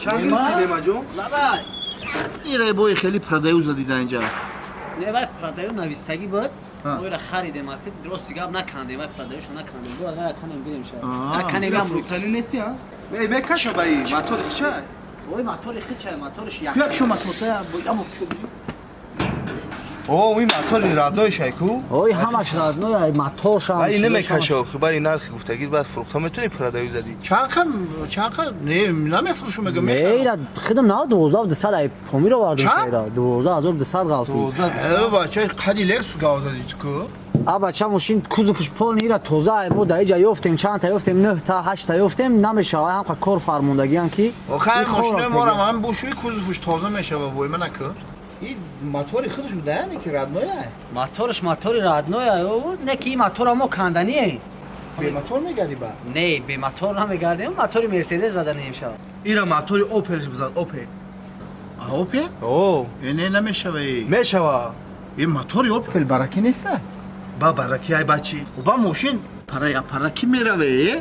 Чанд гирифтӣ, Немаҷон? Лабай. Ира бой хеле продаю задида инҷа. Не, вай продаю навистагӣ буд. А. Мо ира харидем, аки рости гап накандем, вай продаю шу накандем. Бо вай канем гирем ша. А. Наканем Ира гам. фурӯхтанӣ нести, а? Эй, мекаша ба и мотори хича. Ой, мотори хича, моториш як. Як шо моторта амо шо. О, ин мотори родной шай ку? Ой, ҳамаш родной, ай моторша. Ба ин намекаша охи, ба ин нархи гуфтагӣ баъд фурӯхта метавонӣ, продаю задӣ. Чанд қам, чанд қам? Не, намефурӯшум, мегам. Не, ира хидм на 12 200 ай Помир овардем. Чанд? Ира 12 200 ғалти. Э, бача, қади Лексус гав задӣ ту ку? А бача, мошин кузовш полный, ира тоза ай мо да иҷа ёфтем, чанд та ёфтем, 9 та, 8 та ёфтем, намешава, ҳам қа кор фармондагиан ки. Охай ин хор мошинои рафтагӣ. морам ҳам бушӯи кузовш тоза мешава, вой мана ку. И мотори худаш буда, яъне ки родной ай. Моторш мотори родной ай, о, не ки ин мотора мо кандание. Бе мотор мегарди ба? Не, бе мотор намегардем, мотори Мерседес зада немешава. Ира мотори Опелш бизан, Опел. А, Опел? О. Э, не, намешава. Э. Мешава. Э, мотори Опел баракӣ неста? Ба бараки ай бачи. Ба мошин параки мераве, э?